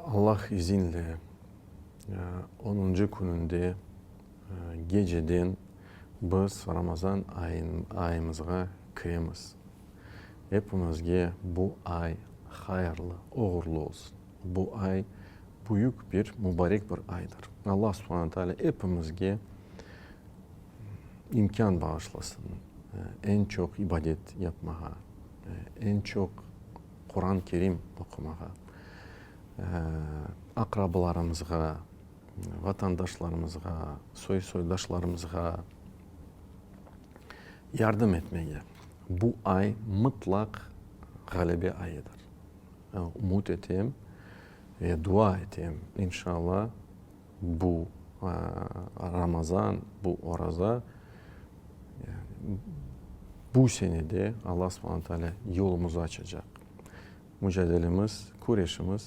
Allah izinle onuncı kününde geceden biz Ramazan ayımızğa kiremiz. Epimizge bu ay hayırlı, oğurlı olsun. Bu ay büyük bir, mubarek bir aydır. Allah subhane taalâ epimizge imkân bağışlasın, eñ çoq ibadet yapmağa, eñ çoq Quran Kerim oqumağa, aqrabalarımızğa, vatandaşlarımızğa, soy-soydaşlarımızğa yardım etmege. Bu ay mıtlaq ğalebe ayıdır. Ümüt etem ve dua etem, inşallah, bu Ramazan, bu oraza, bu senede Allah subhane taalâ yolumızı açacaq. Mucadelemiz, küreşimiz.